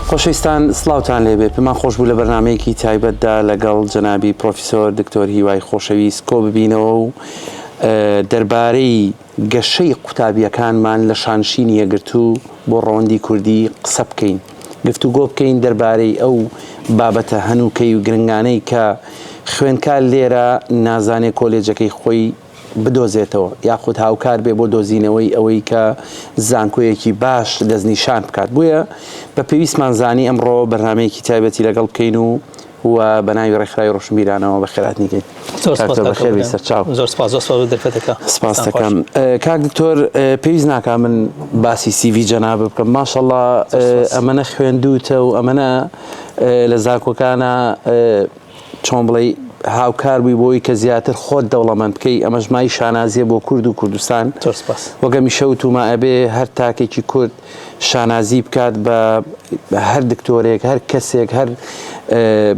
خۆشەویستان سڵاوتان لێبێ پێمان خۆش بوو لە بەرنامەیەکی تایبەتدا لەگەڵ جەنابی پرۆفیسۆر دکتۆر هیوای خۆشەویست کۆ ببینەوە و دەربارەی گەشەی قوتابیەکانمان لە شانشینی یەکگرتوو بۆ ڕەوەندی کوردی قسە بکەین گفتوگۆ بکەین دەربارەی ئەو بابەتە هەنووکەی و گرنگانەی کە خوێندکار لێرە نازانێ کۆلێجەکەی خۆی بدۆزێتەوە یاخود هاوکار بێ بۆ دۆزینەوەی ئەوەی کە زانکۆیەکی باش دەستنیشان بکات بۆیە بە پێویستمان زانی ئەمڕۆ بەرنمەیەکی تایبەتی لەگەڵ بکەین و و بە ناوی ڕێکخراوی ڕۆشنبیرانەوە بەخێرهاتنی کەین. زۆر سپاس کاک دکتۆر بەخێر بێی سەرچاو. زۆر سپاس زۆر سپاس بۆ دەرفەتەکە. سپاس دەکەم. کاک دکتۆر پێویست ناکا من باسی CV جەنابت بکەم ماشەڵا ئەمەنە خوێندووتە و ئەمەنە لە زانکۆکانە چۆن بڵێی هاوکار بووی بۆی کە زیاتر خۆت دەوڵەمەند بکەی ئەمەش مای شانازیە بۆ کورد و کوردستان زۆر سپاس. وەک هەمیشە وتومە ئەبێ هەر تاکێکی کورد شانازی بکات بە هەر دکتۆرێک هەر کەسێک هەر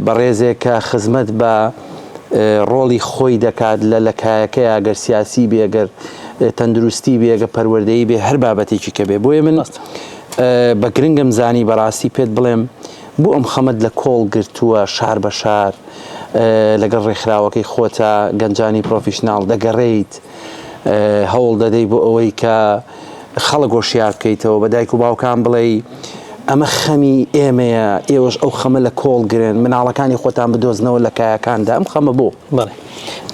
بەڕێزێک کە خزمەت بە ڕۆڵی خۆی دەکات لە لە کایەکەیا گەر سیاسی بێ گەر تەندروستی بێ گە پەروەردەیی بێ هەر بابەتێکی کە بێ بۆیە من بە گرنگم زانی بەڕاستی پێت بڵێم بۆ ئەم خەمەت لە کۆڵ گرتووە شار بە شار لەگەڵ ڕێکخراوەکەی خۆتە گەنجانی پرۆفیشناڵ دەگەڕێیت هەوڵ دەدەی بۆ ئەوەی کە خەڵک هۆشیار بکەیتەوە بە دایک و باوکان بڵێی ئەمە خەمی ئێمەیە ئێوەش ئەو خەمە لە کۆڵ گرن مناڵەکانی خۆتان بدۆزنەوە لە کایەکاندا ئەم خەمە بۆ؟ بەڵێ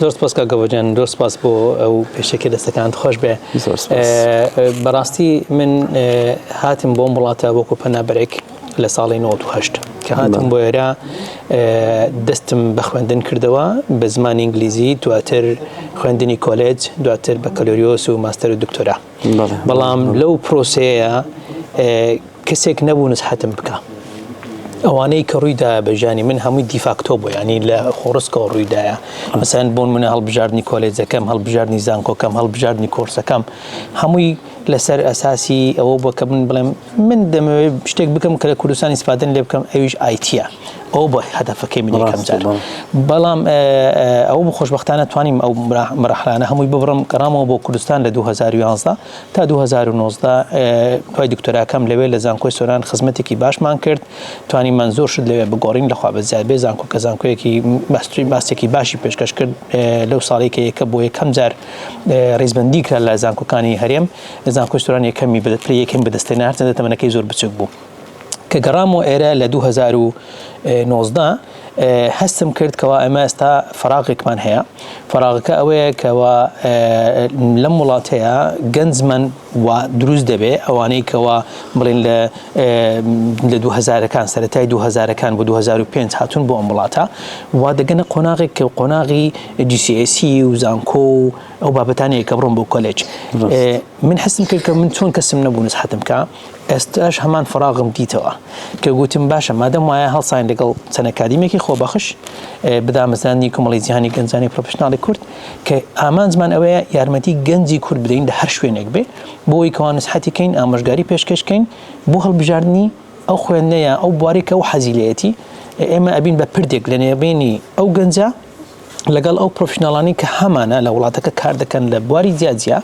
زۆر سپاس کاک گەوەجان زۆر سپاس بۆ ئەو پێشەکی دەستەکانت خۆش بێ زۆر سپاس. بەڕاستی من هاتم بۆم وڵاتە وەکو پەنابەرێک لە ساڵی 98 کە هاتم بۆ ئێرە دەستم بە خوێندن کردەوە بە زمانی ئینگلیزی دواتر خوێندنی کۆلێج دواتر بەکەلۆریۆس و ماستەر و دکتۆرا بەڵام لەو پرۆسەیە کەسێک نەبوو نسحەتم بکە ئەوانەی کە ڕوویدا بە ژیانی من هەمووی دیفاکتۆ بوو ینی لە خۆڕسکەوە ڕوویدایە مەسەن بۆن منە هەڵبژاردننی کۆلێجەکەم هەڵبژاردننی زانکۆکەم هەڵبژاردننی کۆرسەکەم هەمووی لەسەر ئەساسی ئەوە بووە کە من بڵێم من دەمەوێت شتێک بکەم کە لە کوردستان ئیسفادەن لێ بکەم ئەویش IT یە ئەو بۆ هەدەفەکەی من یەکەم جار بەڵام ئەو بۆ خۆشببختانە توانیم ئەو مەرحلانە هەمووی ببڕم گەڕامەوە بۆ کوردستان لە 2011 تا 2019 دوای دکتۆراکەم لەوێ لە زانکۆی سۆران خزمەتێکی باشمان کرد توانیمان زۆر شت لەوێ بگۆڕین لەخوا بەزیاد بێ زانکۆ کە زانکۆیەکی باستێکی باشی پێشکەش کرد لەو ساڵی کە یەکە بۆ یەکەم جار ڕیزبەندی کرا لە زانکۆکانی هەرێم زانکۆی سۆران یەکەمی پلەی یەکەمی بەدەستهێنا هەرچەندە تەمەنەکەی زۆر بچوک بوو کە گەڕامەوە ئێرە لە 2019 هەستم کرد کەوا ئەمە ئێستا فراغێکمان هەیە فراغەکە ئەوەیە کەوا لەم وڵاتەیە گەنجمان و دروست دەبێ ئەوانەی کەوا بڵێن لە لە دوو هەزارەکان سەرەتای دوو هەزارەکان بۆ 2005 هاتوون بۆ ئەم وڵاتە وا دەگەنە قۆناغێک کە قۆناغی GCSE و زانکۆ و ئەو بابەتانەیە کە بڕۆن بۆ کۆلێج من حسم کرد کە من چۆن کەسم نەبوو نسحەتم کە ئێستاش هەمان فراغم دیتەوە کە گوتم باشە مادەم وایە هەڵساین لەگەڵ چەند ئەکادیمێکی خۆبەخش بدامەزراندنی کۆمەڵی جیهانی گەنجانی پرۆفشناڵی کورد کە ئامانجمان ئەوەیە یارمەتی گەنجی کورد بدەین لە هەر شوێنێک بێ بۆ ئەوەی کەوا نسحەتی کەین ئامۆژگاری پێشکەش کەین بۆ هەڵبژاردنی ئەو خوێندنە یا ئەو بوارەی کە ئەو حەزی لێیەتی ئێمە ئەبین بە پردێک لە نێبینی ئەو گەنجە لەگەڵ ئەو پرۆفشناڵانی کە هەمانە لە وڵاتەکە کار دەکەن لە بواری جیاجیا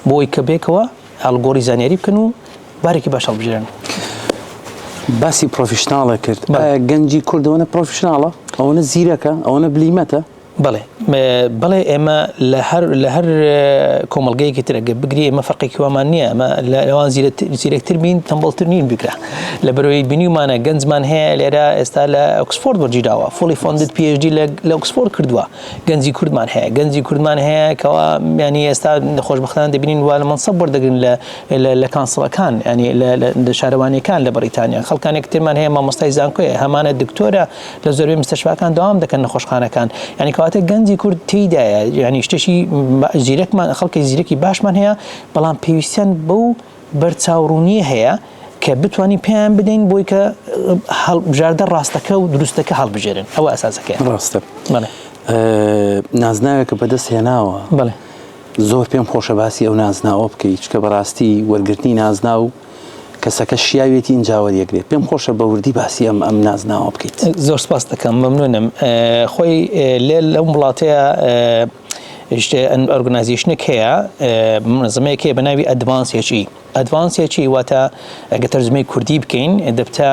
بۆ ئەوەی کە بێکەوە ئاڵوگۆڕی زانیاری بکەن و بارێکی باش هەڵبژێرن. باسی professional ە کرد ئایا گەنجی کورد ئەوەنە professional ە ئەوەنە زیرەکە ئەوەنە بلیمەتە؟ بەڵێ بەڵێ ئێمە لە هەر لە هەر کۆمەڵگەیەکی تر ئەگەر بگری ئێمە فەرقێکی وامان نییە ئەمە لەوان زیرەکتر بین تەمبەڵتر نین بگرە لە بەرەوەی بینیومانە گەنجمان هەیە لێرە ئێستا لە ئۆکسفۆرد وەرگیراوە fully funded PhD لە ئۆکسفۆرد کردووە گەنجی کوردمان هەیە گەنجی کوردمان هەیە کەوا ینی ئێستا خۆشببختان دەبینین وا لە مەنسەب وەردەگرن لە لە council ەکان ینی لە شارەوانیەکان لە بەریتانیا خەڵکانێک ترمان هەیە مامۆستای زانکۆیە هەمانە دکتۆرە لە زۆربەی مستەشفاکان دەوام دەکەن نەخۆشخانەکان یعنی کەواتە گەنجی کورد تێیدایە یعنی شتێکی زیرەکمان خەڵکی زیرەکی باشمان هەیە بەڵام پێویستیان بەو بەرچاوڕوونیە هەیە کە بتوانین پێیان بدەین بۆی کە هەڵبژاردە ڕاستەکە و دروستەکە هەڵبژێرن ئەوە ئەساسەکەی ڕاستە نازناوێکە بەدەست هێناوە بەڵێ زۆر پێم خۆشە باسی ئەو نازناوە بکەیت چکە بەڕاستی وەرگرتنی نازناو کەسەکە شیاوێتی ئینجا وەریەگرێت پێم خۆشە بە وردی باسی ئەم ئەم نازناوە بکەیت. زۆر سپاست دەکەم مەمنونم خۆی لێ لەم وڵاتەیە. organization ێک هەیە منەزەمەیەک هەیە بە ناوی Advance HE. Advance HE واتە ئەگەر تەرجمەی کوردی بکەین دەبتە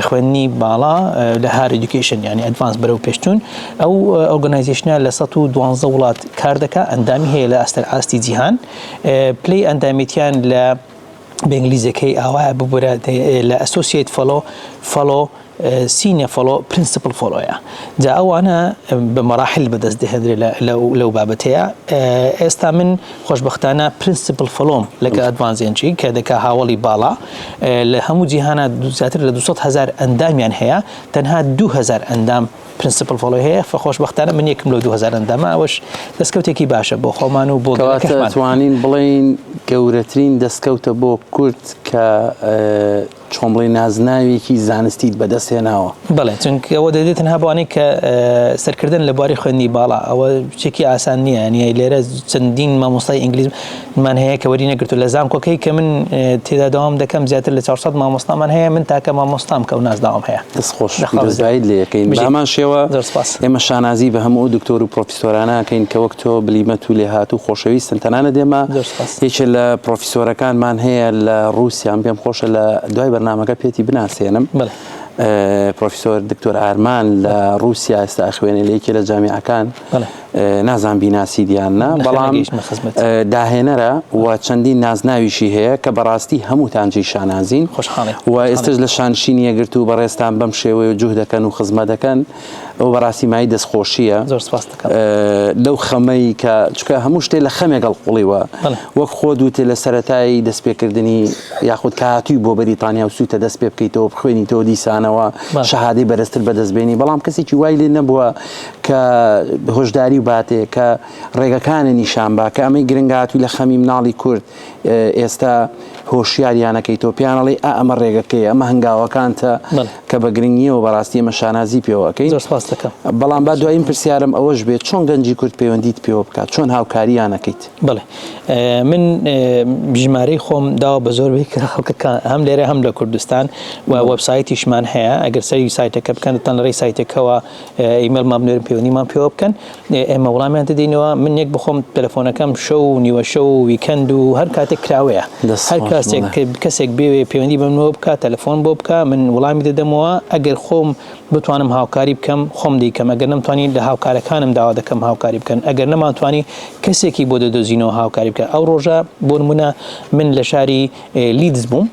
خوێندنی باڵا لە higher education یانی advance بەرەو پێشچوون. ئەو organization ە لە 112 وڵات کار دەکا، ئەندامی هەیە لە ئاستەر ئاستی جیهان. پلەی ئەندامێتیان لە بە ئینگلیزیەکەی ئاوایە ببورە لە associate fellow fellow senior fellow principal fellow یە جا ئەوانە بە مەراحل بەدەست دەهێنرێ لەو بابەتەیە ئێستا من خۆشبەختانە principal fellow م لەگە Advance HE کە دەکا هاوڵی باڵا لە هەموو جیهانە زیاتر لە 200 هزار ئەندامیان هەیە تەنها 2000 ئەندام principal fellow ی هەیە فە خۆشبەختانە من یەکم لەو 2000 ئەندامە ئەوەش دەستکەوتێکی باشە بۆ خۆمان و بۆ گەلەکەشمان. توانین بڵێین گەورەترین دەستکەوتە بۆ کورد کە چۆن بڵێی نازناوێکی زانستیت بەدەست هێناوە. بەڵێ چونکە ئەوە دەدێت تەنها بۆ ئەوانەی کە سەرکردن لە بواری خوێندنی باڵا ئەوە شتێکی ئاسان نییە یانی لێرە چەندین مامۆستای ئینگلیزمان هەیە کە وەری نەگرتو لە زانکۆکەی کە من تێدا داوام دەکەم زیاتر لە 400 مامۆستامان هەیە من تاکە مامۆستام کە ئەو نازناوەم هەیە. دەست خۆش پیرۆزباییت لێ ئەکەین. بە هەمان شێوە ئێمە شانازی بە هەموو ئەو دکتۆر و پرۆفیسۆرانە ئەکەین کە وەک تۆ بلیمەت و لێهاتوو و خۆشەویستن تەنانەت ئێمە یەکێ لە پرۆفیسۆرەکانمان هەیە لە ڕووسیا پێم خۆشە لە دوای بەرنامەکە پێتی بناسێنم پرۆفیسۆر دکتۆر ئارمان لە ڕووسیا ئێستا ئەخوێنێ لە یەکێ لە جامیعەکان نازان بیناسیت یان نا بەڵام داهێنەرە و چەندین نازناویشی هەیە کە بەڕاستی هەمووتان جێی شانازین و ئێستش لە شانشینی یەکگرتوو بەڕێزتان بەم شێوەیە جوه دەکەن و خزمەت دەکەن ئەو بەڕاستی مای دەستخۆشیە زۆر سپاس دەکەم لەو خەمەی کە چکە هەموو شتێ لە خەمێک هەڵقوڵیوە وەک خۆت وتێ لە سەرەتای دەستپێکردنی یاخود کە هاتووی بۆ بەریتانیا و سووتە دەست پێ بکەیتەوە بخوێنیتەوە دیسانەوە شەهادەی بەرزتر بەدەست بێنی بەڵام کەسێکی وای لێ نەبووە کە هۆشداری و باتێ کە ڕێگەکانە نیشان با کە ئەمەی گرنگە هاتووی لە خەمی مناڵی کورد ئێستا هۆشیاریانەکەیتەوە پێیان ئەڵێی ئا ئەمە ڕێگەکەیە ئەمە هەنگاوەکانتە کە بە گرنگیەوە بەڕاستی ئێمە شانازی پێوە ئەکەین زۆر سپاست دەکەم. بەڵام با دوایین پرسیارم ئەوەش بێت چۆن گەنجی کورد پەیوەندیت پێوە بکات چۆن هاوکاریان ئەکەیت؟ بەڵێ من ژمارەی خۆم داوە بە زۆربەی خەڵکەکان هەم لێرە هەم لە کوردستان و وەبسایتیشمان هەیە ئەگەر سەری سایتەکە بکەن دەتان لە ڕێی سایتەکەوە ئیمێڵمان بنێرن پەیوەندیمان پێوە بکەن ئێمە وڵامیان دەدەینەوە من یەک بخۆم تەلەفۆنەکەم شەو و نیوە شەو و weekend و هەر کاتێک کراوەیە هەر کاسێک کەسێک بێوێ پەیوەندی بە منەوە بکات تەلەفۆن بۆ بکە من وڵامی دەدەمەوە ئەگەر خۆم بتوانم هاوکاری بکەم خۆم دەیکەم ئەگەر نەمتوانی لە هاوکارەکانم داوا دەکەم هاوکاری بکەن ئەگەر نەمانتوانی کەسێکی بۆ دەدۆزینەوە هاوکاری بکە ئەو ڕۆژە بۆ نمونە من لە شاری لیدز بووم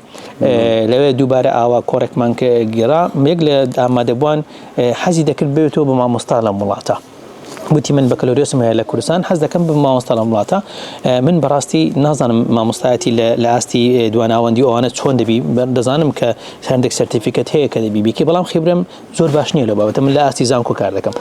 لەوێ دووبارە ئاوا کۆڕێکمان گێڕا یەک لە ئامادەبووان حەزی دەکرد ببێتەوە بە مامۆستا لەم وڵاتە. وتی من بەکەلۆریۆسم هەیە لە کوردستان حەز دەکەم ببم مامۆستا لەم وڵاتە من بەڕاستی نازانم مامۆستایەتی لە ئاستی دواناوەندی ئەوانە چۆن دەبی دەزانم کە هەندێک certificate هەیە کە دەبی بیکەی بەڵام خیبرەم زۆر باش نییە لەو بابەتە من لە ئاستی زانکۆ کار دەکەم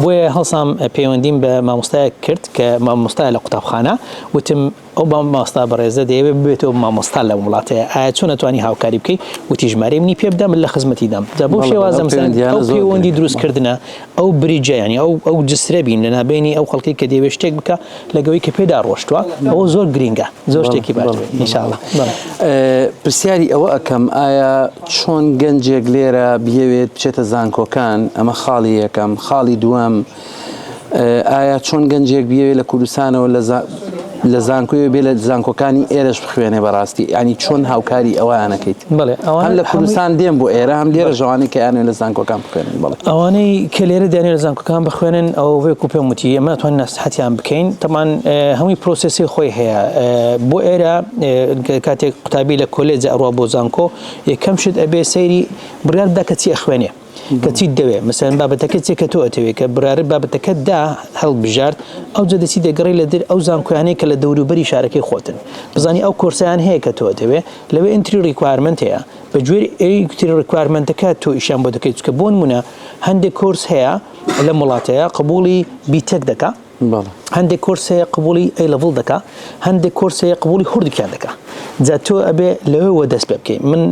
بۆیە هەڵسام پەیوەندیم بە مامۆستایەک کرد کە مامۆستایە لە قوتابخانە وتم ئەو مامۆستا بەڕێزە دەیەوێت ببێتەوە مامۆستا لەم وڵاتەیە ئایا چۆن ئەتوانی هاوکاری بکەی وتی ژمارەی منی پێ بدە من لە خزمەتی دام جا بەو شێوازە مەسەلەن ئەو پەیوەندی دروستکردنە ئەو bridge ە یانی ئەو ئەو جسرە بین لە نابینی ئەو خەڵکی کە دەیەوێت شتێک بکە لەگەوەی کە پێدا ڕۆشتووە ئەوە زۆر گرینگە زۆر شتێکی باش دەبێت ان شاء الله پرسیاری ئەوە ئەکەم ئایا چۆن گەنجێک لێرە بیەوێت بچێتە زانکۆکان ئەمە خاڵی یەکەم خاڵی دووەم ئایا چۆن گەنجێک بیەوێت لە کوردستانەوە لە زانکۆی بێ لە زانکۆکانی ئێرەش بخوێنێ بەڕاستی ینی چۆن هاوکاری ئەوانەکەیت بڵێ ئەوان لە کوردستان دێن بۆ ئێرە هەم لێرە ژەوانی کە یانێ لە زانکۆکان بخوێنن بڵێ ئەوانەی کە لێرە دانێ لە زانکۆکان بخوێنن ئەو وێک و پێم وتی ئێمە توان نەسحەتیان بکەین تەمان هەمووی process ی خۆی هەیە بۆ ئێرە کاتێک قوتابی لە کۆلێجە ئەڕوا بۆ زانکۆ یەکەم شت ئەبێ سەیری بڕیار بدا کە چی ئەخوێنێ کە چیت دەوێ مەسەلەن بابەتەکە چیە کە تۆ ئەتەوێ کە بڕیارت بابەتەکەت دا هەڵبژارد ئەوجا دەچی دەگەڕێی لە در ئەو زانکۆیانەی کە لە دەوروبەری شارەکەی خۆتن بزانی ئەو کۆرسیان هەیە کە تۆ ئەتەوێ لەوێ entry requirement هەیە بە گوێر entry requirement ەکە تۆ ئیشیان بۆ دەکەیت چونکە بۆ نمونە هەندێک کۆرس هەیە لەم وڵاتەیە قبوڵی BTEC دەکا هەندێک کۆرس هەیە قبوڵی A level دەکا هەندێک کۆرس هەیە قبوڵی هەردووکیان دەکا جا تۆ ئەبێ لەوێوە دەست پێ بکەی من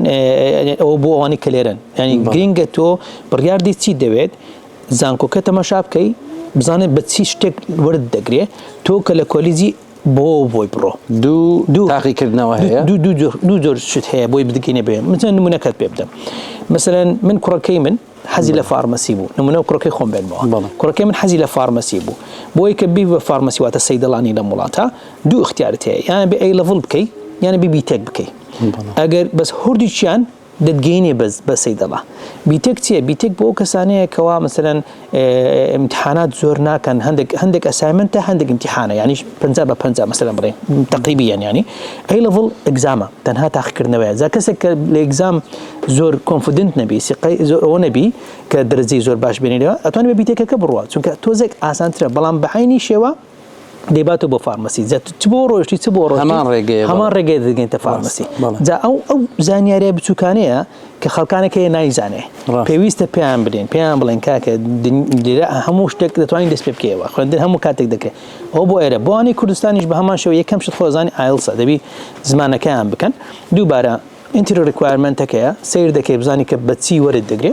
ئەوە بۆ ئەوانەی کە لێرەن ینی گرینگە تۆ بڕیاردی چی دەوێت زانکۆکە تەماشا بکەی بزانێت بە چی شتێک وەرت دەگرێ تۆ کە لە کۆلیجی بۆ بۆی بڕۆ دوو دوو تاقیکردنەوە هەیە دوو دوو دوو جۆر شت هەیە بۆی بدگەینە بێ مثلەن نمونەکەت پێ بدەم مثلەن من کوڕەکەی من حەزی لە pharmacy بوو نمونە کوڕەکەی خۆم بێنمەوە کوڕەکەی من حەزی لە pharmacy بوو بۆی کە بی بە pharmacy واتە سەیدەڵانی لەم وڵاتە دوو اختیارت هەیە یان بێ A level بکەی یان بی BTEC بکەی ئەگەر بەس هەردووکیان دەتگەینێ بەس بە سەیدەڵا. BTEC چیە؟ BTEC بۆ ئەو کەسانەیە کەوا مەسەلەن ئیمتحانات زۆر ناکەن هەندێک هەندێک assignment ە هەندێک ئیمتحانە یانیش 50 بە 50 مەسەلەن بڵێن تقریبیان یانی A level exam ە تەنها تاقیکردنەوەیە جا کەسێک کە لە exam زۆر confident نەبی سیقەی زۆر ئەوە نەبی کە دەرەجەی زۆر باش بێنیەوە ئەتوانێت بە BTEC ەکە بڕوا چونکە تۆزێک ئاسانترە بەڵام بە عەینی شێوە دەیباتەوە بۆ pharmacy جا چ بۆ ڕۆشتی چ بۆ ڕۆشتی هەمان ڕێگەیە هەمان ڕێگەیە دەگەینتە pharmacy جا ئەو ئەو زانیاریە بچووکانەیە کە خەڵکانێک هەیە نایزانێ پێویستە پێیان بدەین پێیان بڵێن کاکە لێرە هەموو شتێک دەتوانین دەست پێ بکەیەوە خوێندن هەموو کاتێک دەکرێت ئەو بۆ ئێرە بۆ ئەوانەی کوردستانیش بە هەمان شێوە یەکەم شت خۆزانی IELTS ە دەبی زمانەکەیان بکەن دووبارە entry requirement ەکەیە سیر دەکەی بزانی کە بە چی وەرت دەگرێ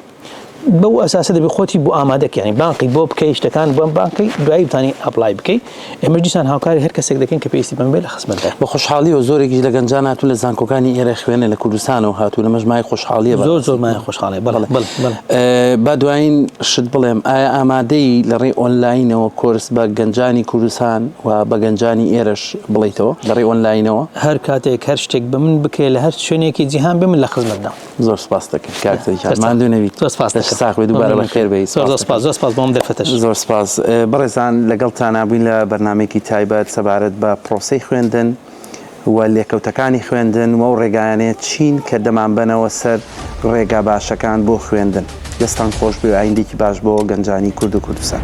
بەو ئەساسە دەبی خۆتی بۆ ئامادە کەی یانی بانقی بۆ بکەی شتەکان بۆم بانقی دوایی بتانی apply بکەی ئێمە دیسان هاوکاری هەر کەسێک دەکەین کە پێویستی بەم بێ لە خزمەتدا. بە خۆشحاڵیەوە زۆرێکیش لە گەنجان هاتوون لە زانکۆکانی ئێرە خوێنە لە کوردستانەوە هاتوون ئەمەش مایەی خۆشحاڵیە زۆر زۆر مایەی خۆشحاڵیە بەڵێ بەڵێ بەڵێ. با دوایین شت بڵێم ئایا ئامادەی لە ڕێی ئۆنلاینەوە کۆرس بە گەنجانی کوردستان و بە گەنجانی ئێرەش بڵێیتەوە لە ڕێی ئۆنلاینەوە؟ هەر کاتێک هەر شتێک بە من بکرێ لە هەر شوێنێکی جیهان بێ من لە خزمەتدام. زۆر سپاست دەکەم کاک تەریکان ماندوو نەبیت زۆر سپاس دەکەم ساغ بێ دووبارە بەخێر بێی زۆر زۆر سپاس زۆر سپاس بۆ ئەم دەرفەتەش زۆر سپاس بەڕێزان لەگەڵتانا بووین لە بەرنامەیەکی تایبەت سەبارەت بە پرۆسەی خوێندن و لێکەوتەکانی خوێندن و ئەو ڕێگایانەیە چین کە دەمانبەنەوە سەر ڕێگا باشەکان بۆ خوێندن دەستان خۆش بێ و ئایندێکی باش بۆ گەنجانی کورد و کوردستان.